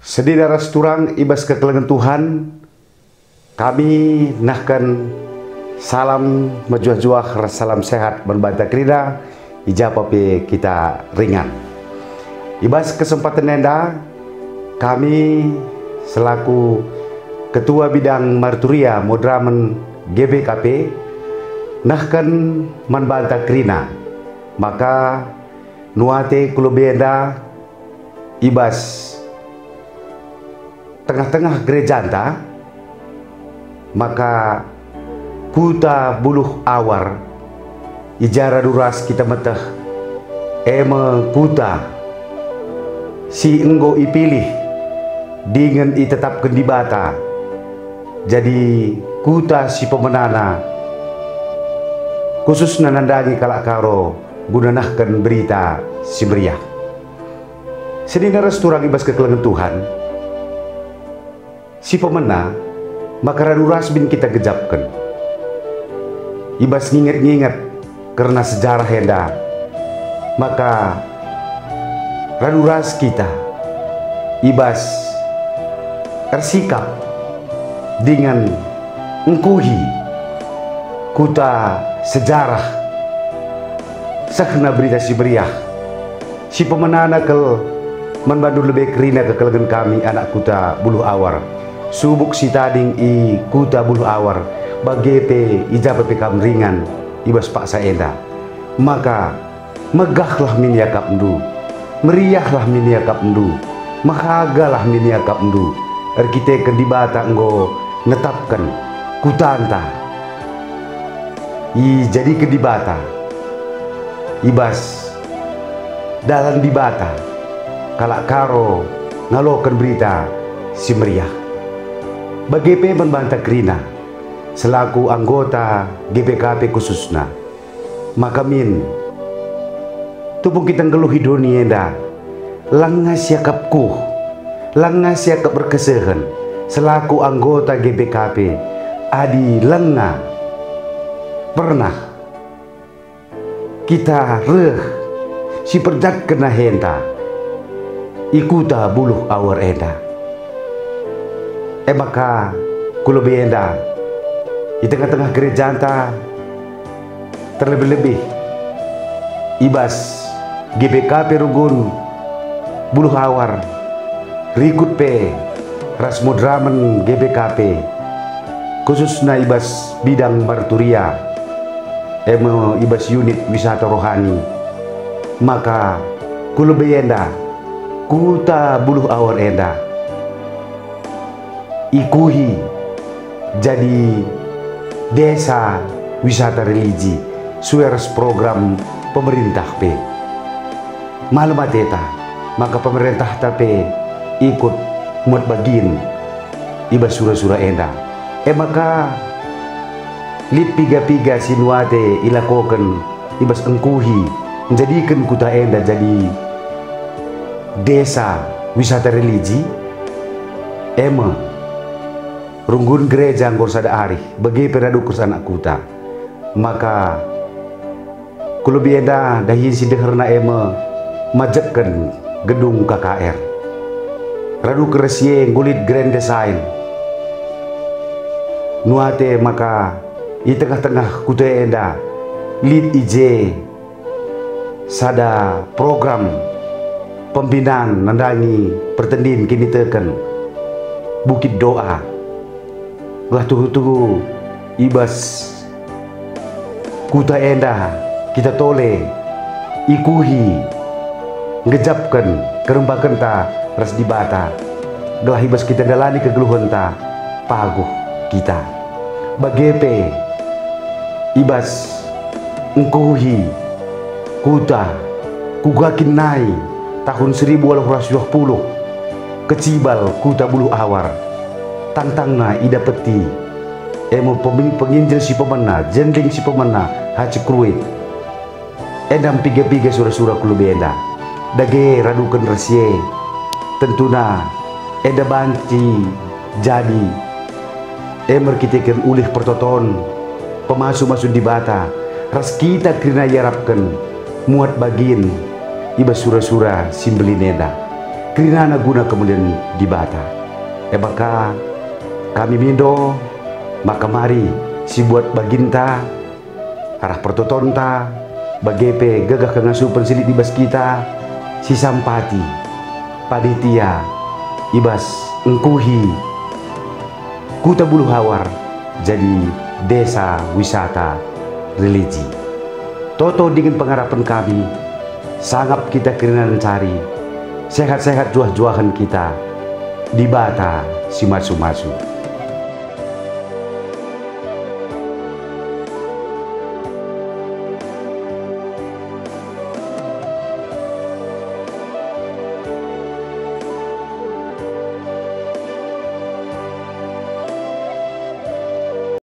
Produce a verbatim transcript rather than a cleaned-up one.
Senina ras turang i bas kekelengen Tuhan, kami nehken salam mejuah-juah ras salam sehat man banta kerina i ja pe kita ringan. I bas kesempaten enda, kami selaku Ketua Bidang Marturia Moderamen G B K P nehken man banta kerina maka nuate ku lebe enda i bas tengah-tengah gerejanta, maka Kuta Buluh Awar, i ja radu ras kita meteh, e me kuta si enggo ipilih dingen itetapken Dibata jadi kuta si pemenana, khususna nandangi kalak Karo guna nehken Berita Si Meriah. Senina ras turang i bas kekelengen Tuhan, si pemena maka radu ras min kita gejapken. I bas nginget-nginget kerna sejarah enda, maka radu ras kita i bas ersikap dingen engkuhi kuta sejarah sehna Berita Si Meriah. Si pemenana kal man bandu lebe kerina kekelengen kami anak Kuta Buluh Awar, subuk si tading i Kuta Buluh Awar, bage pe i ja pe kam ringan i bas paksa enda. Maka megahlah min iakapndu, meriahlah min iakapndu, mehagalah min iakapndu, erkiteken Dibata enggo netapken kutanta. Ijadiken Dibata i bas dalan Dibata kalak Karo ngaloken Berita Si Meriah. Bage pe man banta kerina, selaku anggota G B K P khususna, maka min tupung kita nggeluhi doni enda, langa siakap kuh, langa siakap erkesehen selaku anggota G B K P adi langa pernah kita reh si perjatken nahenta i Kuta Buluh Awar enda. E maka ku lebe enda, i tengah-tengah gerejanta, terlebih-lebih i bas G B K P Runggun Buluh Awar, rikut pe ras Moderamen G B K P, khususna i bas bidang marturia, e me i bas unit wisata rohani, maka ku lebe enda, Kuta Buluh Awar enda ikuhi jadi desa wisata religi sue ras program pemerintah pe. Malem ateta maka pemerintahta pe ikut muat bagin i bas sura-sura enda. E maka lit piga-piga si nuate ilakoken i bas engkuhi njadiken kuta enda jadi desa wisata religi, e me, runggun gereja enggo ersada arih, bage pe radu kurs anak kuta. Maka ku lebe enda dahin si deherna e me majekken gedung K K R. Radu kurs si e enggo lit Grand Design. Nuate maka i tengah-tengah kuta enda lit i je sada program pembinaan nandangi pertendin kiniteken Bukit Doa. Gelah tuhu-tuhu i bas kuta enda kita tole ikuhi ngejapken kerembakenta ras Dibata, gelah i bas kita ndalani kegeluhenta paguh kita. Bage pe i bas engkuhi kuta kuga kin nai tahun seribu waluh ratus dua puluh kecibal Kuta Buluh Awar, tangtangna idapeti, e me pemin-, penginjil si pemena, jending si pemena, hacikruit. Enda mpiga-piga sura-sura ku lebe enda. Dage raduken ras si e, tentuna enda banci jadi, e me erkiteken ulih pertoton, pemasu-masun Dibata, ras kita kerina iarapken muat bagin i bas sura-sura si mbelin enda. kerinana guna kemulian Dibata. E maka kami mindo maka mari sibuat baginta arah pertotonta, bage pe gegeh kengasupen si lit i bas kita, sisampati panitia i bas engkuhi Kuta Buluhawar jadi desa wisata religi. Toto dingen pengarapen kami, sangap kita kerina ncari, sehat-sehat juah-juahen kita, Dibata si masu-masu.